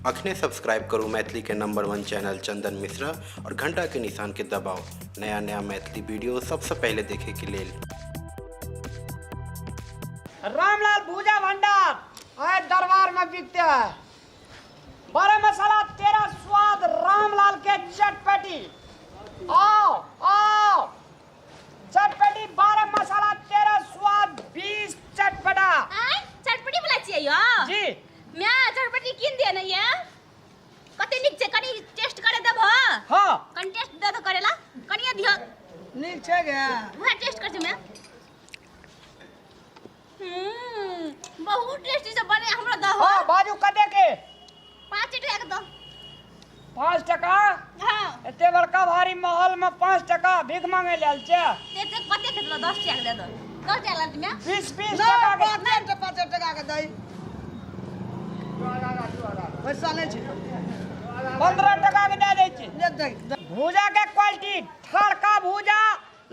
अखने सब्सक्राइब करू मैथिली के नंबर वन चैनल चंदन मिश्रा और घंटा के निशान के दबाओ नया नया मैथिली वीडियो सबसे पहले देखे के लेल। रामलाल भूजा भंडार आए दरबार में बिकते हैं। बड़े मसाला तेरा स्वाद रामलाल के चटपटी। आओ आओ चटपटी 12 मसाला 13 स्वाद 20 चटपटा। आय चटपटी वाला छियै यौ? जी। म्या चटपटी कीन दिए ने ये। कते नीक छै, कनी टेस्ट करे देबो? हां। कनी टेस्ट दे दो करेला, कनिए दियो। नीक छै गे। उहे टेस्ट कर छै म्या। बहुत टेस्टी से बने, हमरा दहो। हां बाजू कते के? 5 टका के दो। 5 टका? हाँ। एते बड़का भारी महल में 5 टका भीख मांगे लेल छै। एते कते के देलो? 10 टका के दे दो। 10 टका लग में? 20 20 टका के। 5 टका के दई। पैसा नहीं छै। 15 टका के दे दै छी। ले दई। भूजा के क्वालिटी ठड़का भूजा,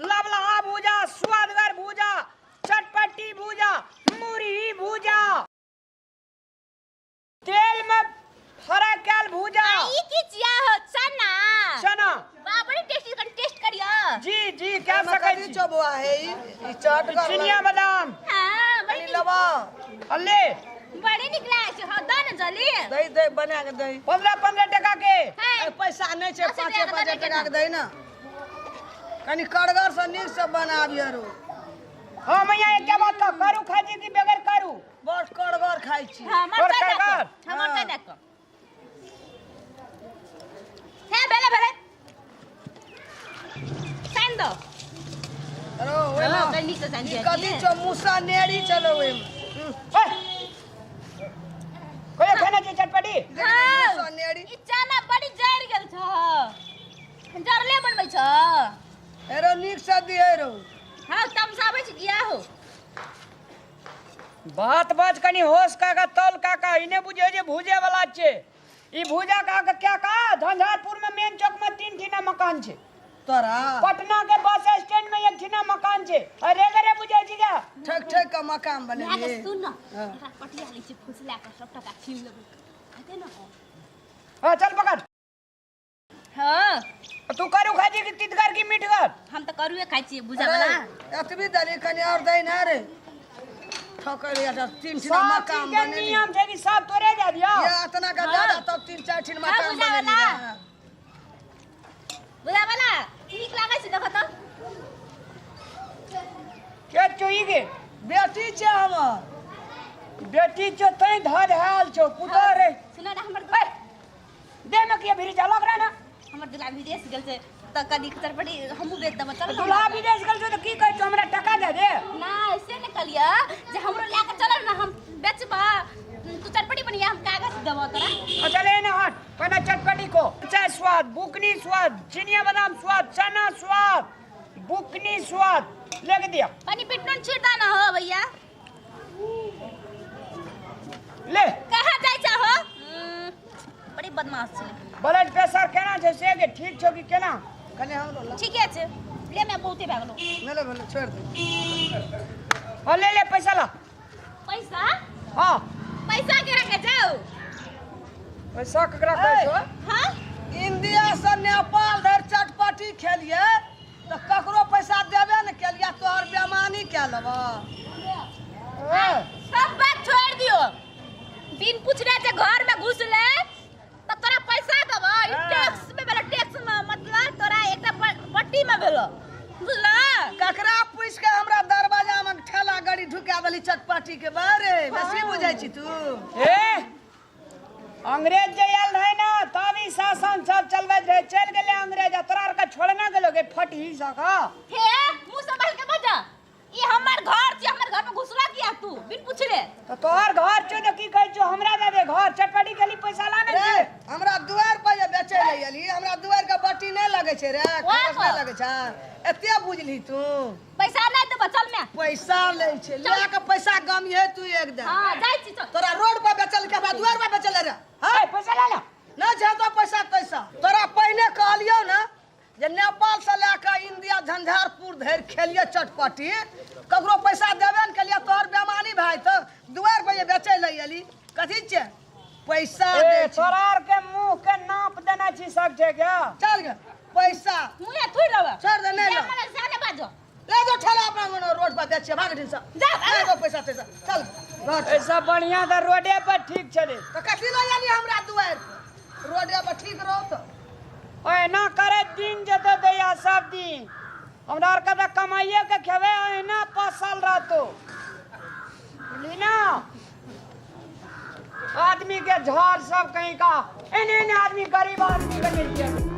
लबलहा भूजा, स्वादगर भूजा, चटपटी भूजा, मुरही भूजा, तेल में फ्राई कैल भूजा। ई की चिया हो? चना। चना। वाह बड़ी टेस्टी, कनी टेस्ट करियो। जी जी क्या सकै छी? चबुआ है ई, ई चाट कर। चिनिया बादाम। हां बड़ी नीक लबा। अल्ले बड़ी नीक लागै छै। हां द ने जल्दी। दई दई बना के दई। 15 टका के। हां पैसा नहीं छै, 5 टका के दई ना। कनी कड़गर से नीक से बनाबियो रो। हां मैया एक बात कह, करू खाजी की बगैर करू? बड़ कड़गर खाइ छी। हां मरचाइ दे कऽ, हां मरचाइ दे कऽ। हे भेले भेले साइन दो। अरे ओए ना कनी नीक से साइन दिया। कथी छौ मुसा नेड़ी चलो ओए में। कोई खाना छी चटपटी? हां मुसा नेड़ी। ई चना बड़ी जर गेल छ, जरले बनबै छ। एरो नीक से दिए रो। हां तमसाबै छी किया हो? बात बात कनी होश काका तौल काका, इने बुझे जे भूजे वाला छे। ई भूजा काका क्या का झंझारपुर में मेन चौक में 3 ठीना मकान छे। तोरा पटना के बस स्टैंड में 1 ठीना मकान छे। अरे गरे बुझे छी का ठक ठक का मकान बने। के सुन न, एकरा पटिया लै छी फुसला के सब टका छीन लेबै। हेतै न? हां चल पकड़। हां तू करू खाइ छी कि तितगर की मीठगर? हम त करुए खाइ छी भूजा वाला। एतबी दली कनी और दई ना रे। ठकल या 3 ठीना मकान बने। नियम छै कि सब तोरे दे दियो। या इतना का दे तब 3-4 ठीना मकान बने। भूजा वाला नीक लागै छै देखो त। के चोई गे? बेटी छै हमर। बेटी छौ तै धर हाल छौ पुतोह रे। सुन न हमर दे में किया भिरी चलक रहे ना। हमर दुल्हा विदेश गेल छै त कनी चटपटी हमहूँ बेच देबै। चल दुल्हा विदेश गेल छै त की कहै छौ हमरा टका दे दे? ना ऐसे ने कहलियै जे हमरो लए के चल ना, हम बेचबा, तू चटपटी बनिया, हम कागज देबो तोरा। अच्छा ले ना हट, पहले चटपटी को। चाय स्वाद, बुकनी स्वाद, चिनिया बादाम स्वाद, चना स्वाद, बुकनी स्वाद लेके दिया। कनी पिटनून छीट दा ना हो भैया। ले। कहाँ जाइ छ हो? बड़ी बदमाश छै। ब्लड प्रेशर केना छै से के ठीक छौ कि केना? कनी हमरो ला। ठीके छै। ले मैं बहुते भए गेलो। भेले भेले छोड़ दे। हां ले ले पैसा ला। पैसा? हां। पैसा केकरा के जाऊ? पैसा केकरा कहै छौ? हां इंडिया से नेपाल धरि चटपटी खेलिए त ककरो पैसा देबे न केलिए, तोहर बेमानी के लेबो। सब बात छोड़ दियो, बिन पूछने जे घर में घुसले त तोरा पैसा देबो। ई टैक्स में भेलो, टैक्स में मतलब तोरा एकटा पट्टी में भेलो, बुझला? ककरा पूछ के हमरा दरवाजा में ठेला गाड़ी ढुका देली चटपटी के बारे, बेसी बुझै छी तू। ए अंग्रेज जे आयल रहे ना तब ई शासन सब चलबैत रहे, चल गेले अंग्रेज आ तोरा आर के छोड़ना गेलो के फटही सका। हे मुंह संभाल के बजा, ई हमर घर छी, हमर घर में घुसला किया तू बिन पूछले? तो तोहर घर छौ त की कहै छौ हमरा दे दे घर, चटपटी के लिए पैसा लाने रे। हमरा दुआर पर जे बेचै ले एली, हमरा दुआर के बट्टी नहीं लगै छै रे, खरच नहीं लगै छै, एते बुझली तू। पैसा नहीं देबो, चल मैं। पैसा लै छै, ले के पैसा गमिहे तू एकदम। हां जाइ छी चल। तोरा रोड पर बेचल के हमरा दुआर पर बेचल रे। हां पैसा ला ला। नहीं छै तो पैसा तैसा। तोरा पहले कहलियौ ना जे नेपाल से लए के इंडिया झंझारपुर धरि खेलिए चटपटी, ककरो पैसा देबे ने केलिए, तोहर बेमानी भाई तो दुआर पर जे बेचै ले एली, कथी छै? पैसा ए दे छी। तोरा आर के मुंह के नाप देने छी सब के चल गे पैसा मुँहे थुइ लेबै। छोड़ दे, नहीं जा लो। मने से ने बाजो। ले जो ठेला अपना मनो रोड पर बेचिए भाग ढिन से। जा, ले जो पैसा तैसा चल घर चल। ऐसा बढ़िया तऽ रोडे पर ठीक छलै। तो कथी लऽ जानी हमरा दुआरि पर? रोडे पर ठीक रहो तो। ओहिना करे दिन जेतै दैया सब दिन हमरा आरके तऽ कमाइए के खेबै, ओहिना पसल रहतो बुझली ना। आदमी के झाड़ सब कहीं का एने एने आदमी गरीब आदमी के नहीं दिए।